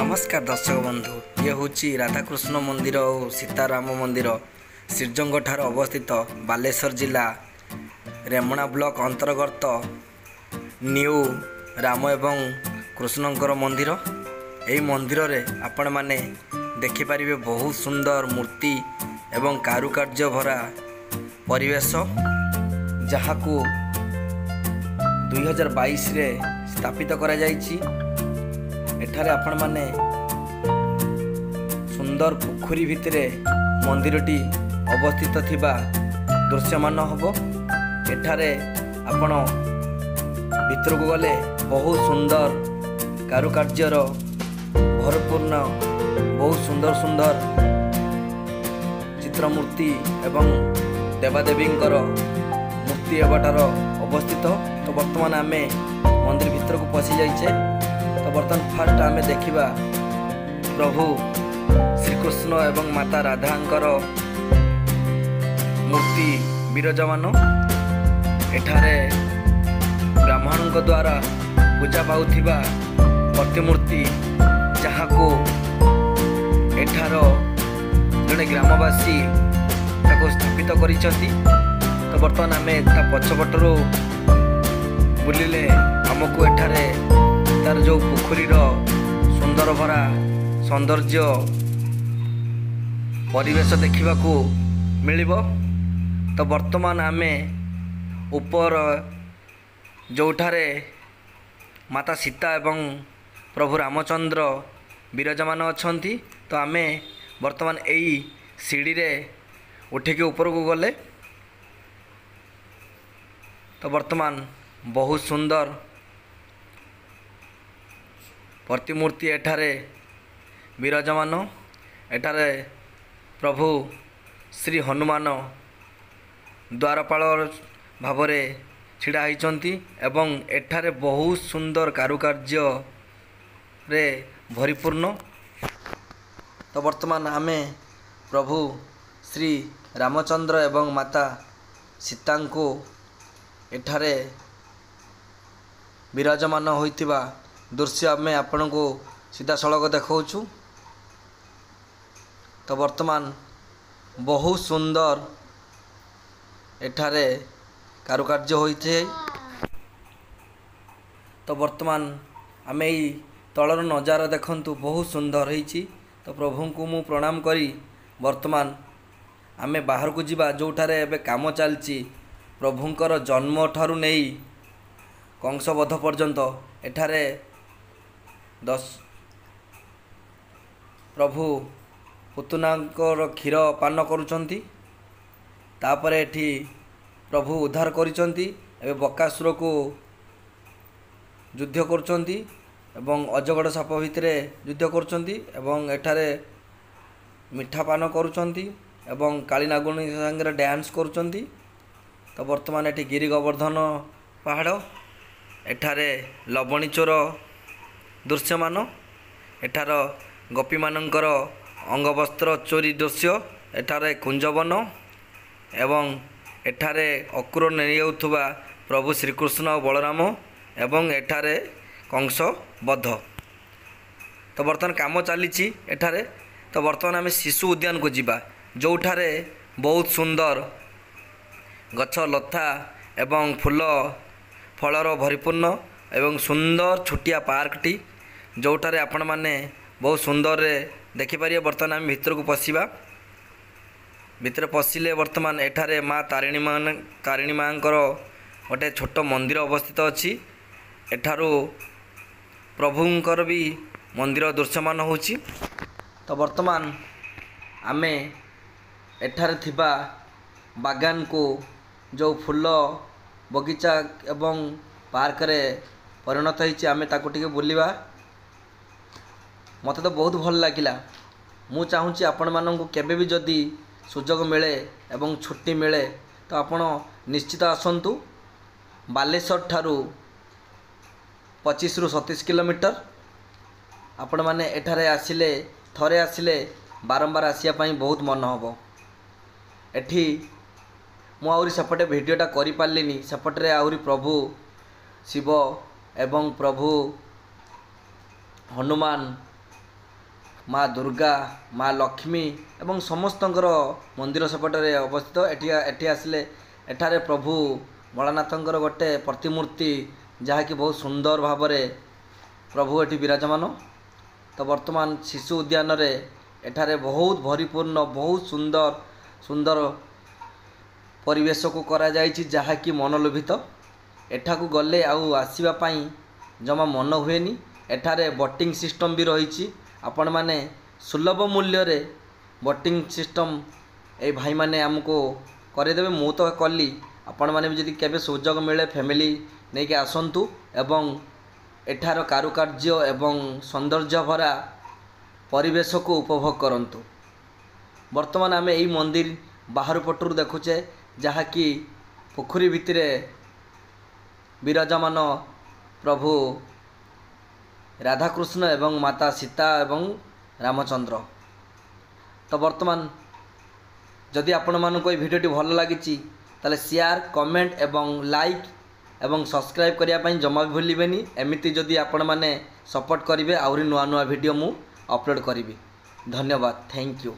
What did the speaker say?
ନମସ୍କାର ଦର୍ଶକ ବନ୍ଧୁ, ଇଏ ହେଉଛି ରାଧାକୃଷ୍ଣ ମନ୍ଦିର ଓ ସୀତାରାମ ମନ୍ଦିର, ଶ୍ରୀଜଙ୍ଗଠାରେ ଅବସ୍ଥିତ ବାଲେଶ୍ୱର ଜିଲ୍ଲା ରେମଣା ବ୍ଲକ ଅନ୍ତର୍ଗତ ନ୍ୟୁ ରାମ ଏବଂ କୃଷ୍ଣଙ୍କର ମନ୍ଦିର। ଏହି ମନ୍ଦିରରେ ଆପଣମାନେ ଦେଖିପାରିବେ ବହୁତ ସୁନ୍ଦର ମୂର୍ତ୍ତି ଏବଂ କାରୁକାର୍ଯ୍ୟ ଭରା ପରିବେଶ, ଯାହାକୁ 2022ରେ ସ୍ଥାପିତ କରାଯାଇଛି। ଏଠାରେ ଆପଣମାନେ ସୁନ୍ଦର ପୋଖରୀ ଭିତରେ ମନ୍ଦିରଟି ଅବସ୍ଥିତ ଥିବା ଦୃଶ୍ୟମାନ ହେବ। ଏଠାରେ ଆପଣ ଭିତରକୁ ଗଲେ ବହୁତ ସୁନ୍ଦର କାରୁକାର୍ଯ୍ୟର ଭରପୂର୍ଣ୍ଣ ବହୁତ ସୁନ୍ଦର ସୁନ୍ଦର ଚିତ୍ରମୂର୍ତ୍ତି ଏବଂ ଦେବାଦେବୀଙ୍କର ମୂର୍ତ୍ତି ହେବାଟାର ଅବସ୍ଥିତ। ତ ବର୍ତ୍ତମାନ ଆମେ ମନ୍ଦିର ଭିତରକୁ ପଶି ଯାଇଛେ। ତ ବର୍ତ୍ତମାନ ଫାଷ୍ଟ ଆମେ ଦେଖିବା ପ୍ରଭୁ ଶ୍ରୀକୃଷ୍ଣ ଏବଂ ମାତା ରାଧାଙ୍କର ମୂର୍ତ୍ତି ବିରାଜମାନ। ଏଠାରେ ବ୍ରାହ୍ମଣଙ୍କ ଦ୍ୱାରା ପୂଜା ପାଉଥିବା ପ୍ରତିମୂର୍ତ୍ତି, ଯାହାକୁ ଏଠାର ଜଣେ ଗ୍ରାମବାସୀ ତାକୁ ସ୍ଥାପିତ କରିଛନ୍ତି। ତ ବର୍ତ୍ତମାନ ଆମେ ତା ପଛପଟରୁ ବୁଲିଲେ ଆମକୁ ଏଠାରେ ତାର ଯେଉଁ ପୋଖରୀର ସୁନ୍ଦର ଭରା ସୌନ୍ଦର୍ଯ୍ୟ ପରିବେଶ ଦେଖିବାକୁ ମିଳିବ। ତ ବର୍ତ୍ତମାନ ଆମେ ଉପର ଯେଉଁଠାରେ ମାତା ସୀତା ଏବଂ ପ୍ରଭୁ ରାମଚନ୍ଦ୍ର ବିରାଜମାନ ଅଛନ୍ତି, ତ ଆମେ ବର୍ତ୍ତମାନ ଏଇ ସିଡ଼ିରେ ଉଠିକି ଉପରକୁ ଗଲେ, ତ ବର୍ତ୍ତମାନ ବହୁତ ସୁନ୍ଦର ପ୍ରତିମୂର୍ତ୍ତି ଏଠାରେ ବିରାଜମାନ। ଏଠାରେ ପ୍ରଭୁ ଶ୍ରୀ ହନୁମାନ ଦ୍ୱାରପାଳ ଭାବରେ ଛିଡ଼ା ହୋଇଛନ୍ତି ଏବଂ ଏଠାରେ ବହୁତ ସୁନ୍ଦର କାରୁକାର୍ଯ୍ୟରେ ଭରିପୂର୍ଣ୍ଣ। ତ ବର୍ତ୍ତମାନ ଆମେ ପ୍ରଭୁ ଶ୍ରୀ ରାମଚନ୍ଦ୍ର ଏବଂ ମାତା ସୀତାଙ୍କୁ ଏଠାରେ ବିରାଜମାନ ହୋଇଥିବା ଦୃଶ୍ୟ ଆମେ ଆପଣଙ୍କୁ ସିଧାସଳଖ ଦେଖାଉଛୁ। ତ ବର୍ତ୍ତମାନ ବହୁତ ସୁନ୍ଦର ଏଠାରେ କାରୁକାର୍ଯ୍ୟ ହୋଇଥାଏ। ତ ବର୍ତ୍ତମାନ ଆମେ ଏଇ ତଳର ନଜାରା ଦେଖନ୍ତୁ, ବହୁତ ସୁନ୍ଦର ହେଇଛି। ତ ପ୍ରଭୁଙ୍କୁ ମୁଁ ପ୍ରଣାମ କରି ବର୍ତ୍ତମାନ ଆମେ ବାହାରକୁ ଯିବା, ଯେଉଁଠାରେ ଏବେ କାମ ଚାଲିଛି ପ୍ରଭୁଙ୍କର ଜନ୍ମଠାରୁ ନେଇ କଂସବଧ ପର୍ଯ୍ୟନ୍ତ। ଏଠାରେ ଦଶ ପ୍ରଭୁ ପୁତୁନାଙ୍କର କ୍ଷୀର ପାନ କରୁଛନ୍ତି, ତାପରେ ଏଠି ପ୍ରଭୁ ଉଦ୍ଧାର କରିଛନ୍ତି, ଏବେ ବକାସୁରକୁ ଯୁଦ୍ଧ କରୁଛନ୍ତି ଏବଂ ଅଜଗଡ଼ ସାପ ଭିତରେ ଯୁଦ୍ଧ କରୁଛନ୍ତି ଏବଂ ଏଠାରେ ମିଠା ପାନ କରୁଛନ୍ତି ଏବଂ କାଳି ନାଗୁଣୀ ସାଙ୍ଗରେ ଡ୍ୟାନ୍ସ କରୁଛନ୍ତି। ତ ବର୍ତ୍ତମାନ ଏଠି ଗିରି ଗୋବର୍ଦ୍ଧନ ପାହାଡ଼, ଏଠାରେ ଲବଣୀ ଚୋର ଦୃଶ୍ୟମାନ, ଏଠାର ଗୋପୀମାନଙ୍କର ଅଙ୍ଗବସ୍ତ୍ର ଚୋରି ଦୃଶ୍ୟ, ଏଠାରେ କୁଞ୍ଜବନ ଏବଂ ଏଠାରେ ଅକ୍ରୁର ନେଇଯାଉଥିବା ପ୍ରଭୁ ଶ୍ରୀକୃଷ୍ଣ ଓ ବଳରାମ ଏବଂ ଏଠାରେ କଂସ ବଧ। ତ ବର୍ତ୍ତମାନ କାମ ଚାଲିଛି ଏଠାରେ। ତ ବର୍ତ୍ତମାନ ଆମେ ଶିଶୁ ଉଦ୍ୟାନକୁ ଯିବା, ଯେଉଁଠାରେ ବହୁତ ସୁନ୍ଦର ଗଛ ଲତା ଏବଂ ଫୁଲ ଫଳର ଭରିପୂର୍ଣ୍ଣ ଏବଂ ସୁନ୍ଦର ଛୋଟିଆ ପାର୍କଟି, ଯେଉଁଠାରେ ଆପଣମାନେ ବହୁତ ସୁନ୍ଦରରେ ଦେଖିପାରିବେ। ବର୍ତ୍ତମାନ ଆମେ ଭିତରକୁ ପଶିବା। ଭିତରେ ପଶିଲେ ବର୍ତ୍ତମାନ ଏଠାରେ ମା ତାରିଣୀ, ତାରିଣୀ ମାଙ୍କର ଗୋଟେ ଛୋଟ ମନ୍ଦିର ଅବସ୍ଥିତ ଅଛି। ଏଠାରୁ ପ୍ରଭୁଙ୍କର ବି ମନ୍ଦିର ଦୃଶ୍ୟମାନ ହେଉଛି। ତ ବର୍ତ୍ତମାନ ଆମେ ଏଠାରେ ଥିବା ବାଗାନକୁ, ଯେଉଁ ଫୁଲ ବଗିଚା ଏବଂ ପାର୍କରେ ପରିଣତ ହେଇଛି, ଆମେ ତାକୁ ଟିକେ ବୁଲିବା। ମୋତେ ତ ବହୁତ ଭଲ ଲାଗିଲା। ମୁଁ ଚାହୁଁଛି ଆପଣମାନଙ୍କୁ କେବେ ବି ଯଦି ସୁଯୋଗ ମିଳେ ଏବଂ ଛୁଟି ମିଳେ, ତ ଆପଣ ନିଶ୍ଚିତ ଆସନ୍ତୁ। ବାଲେଶ୍ୱର ଠାରୁ 25ରୁ 27 କିଲୋମିଟର। ଆପଣମାନେ ଏଠାରେ ଆସିଲେ, ଥରେ ଆସିଲେ ବାରମ୍ବାର ଆସିବା ପାଇଁ ବହୁତ ମନ ହେବ। ଏଠି ମୁଁ ଆହୁରି ସେପଟେ ଭିଡ଼ିଓଟା କରିପାରିଲିନି। ସେପଟରେ ଆହୁରି ପ୍ରଭୁ ଶିବ ଏବଂ ପ୍ରଭୁ ହନୁମାନ ମା ଦୁର୍ଗା, ମା ଲକ୍ଷ୍ମୀ ଏବଂ ସମସ୍ତଙ୍କର ମନ୍ଦିର ସେପଟରେ ଅବସ୍ଥିତ। ଏଠି ଆସିଲେ ଏଠାରେ ପ୍ରଭୁ ଭୋଳାନାଥଙ୍କର ଗୋଟେ ପ୍ରତିମୂର୍ତ୍ତି, ଯାହାକି ବହୁତ ସୁନ୍ଦର ଭାବରେ ପ୍ରଭୁ ଏଠି ବିରାଜମାନ। ତ ବର୍ତ୍ତମାନ ଶିଶୁ ଉଦ୍ୟାନରେ ଏଠାରେ ବହୁତ ଭରିପୂର୍ଣ୍ଣ, ବହୁତ ସୁନ୍ଦର ସୁନ୍ଦର ପରିବେଶକୁ କରାଯାଇଛି, ଯାହାକି ମନଲୋଭିତ। ଏଠାକୁ ଗଲେ ଆଉ ଆସିବା ପାଇଁ ଜମା ମନ ହୁଏନି। ଏଠାରେ ବୋଟିଂ ସିଷ୍ଟମ୍ ବି ରହିଛି। ଆପଣମାନେ ସୁଲଭ ମୂଲ୍ୟରେ ବୋଟିଂ ସିଷ୍ଟମ୍ ଏଇ ଭାଇମାନେ ଆମକୁ କରେଇଦେବେ। ମୁଁ ତ କଲି, ଆପଣମାନେ ବି ଯଦି କେବେ ସୁଯୋଗ ମିଳେ ଫ୍ୟାମିଲି ନେଇକି ଆସନ୍ତୁ ଏବଂ ଏଠାର କାରୁକାର୍ଯ୍ୟ ଏବଂ ସୌନ୍ଦର୍ଯ୍ୟ ଭରା ପରିବେଶକୁ ଉପଭୋଗ କରନ୍ତୁ। ବର୍ତ୍ତମାନ ଆମେ ଏଇ ମନ୍ଦିର ବାହାର ପଟରୁ ଦେଖୁଛେ, ଯାହାକି ପୋଖରୀ ଭିତରେ ବିରାଜମାନ ପ୍ରଭୁ ରାଧାକୃଷ୍ଣ ଏବଂ ମାତା ସୀତା ଏବଂ ରାମଚନ୍ଦ୍ର। ତ ବର୍ତ୍ତମାନ ଯଦି ଆପଣମାନଙ୍କୁ ଏଇ ଭିଡ଼ିଓଟି ଭଲ ଲାଗିଛି, ତାହେଲେ ସେୟାର, କମେଣ୍ଟ ଏବଂ ଲାଇକ୍ ଏବଂ ସବସ୍କ୍ରାଇବ୍ କରିବା ପାଇଁ ଜମା ବି ଭୁଲିବେନି। ଏମିତି ଯଦି ଆପଣମାନେ ସପୋର୍ଟ କରିବେ, ଆହୁରି ନୂଆ ନୂଆ ଭିଡ଼ିଓ ମୁଁ ଅପଲୋଡ଼ କରିବି। ଧନ୍ୟବାଦ, thank you.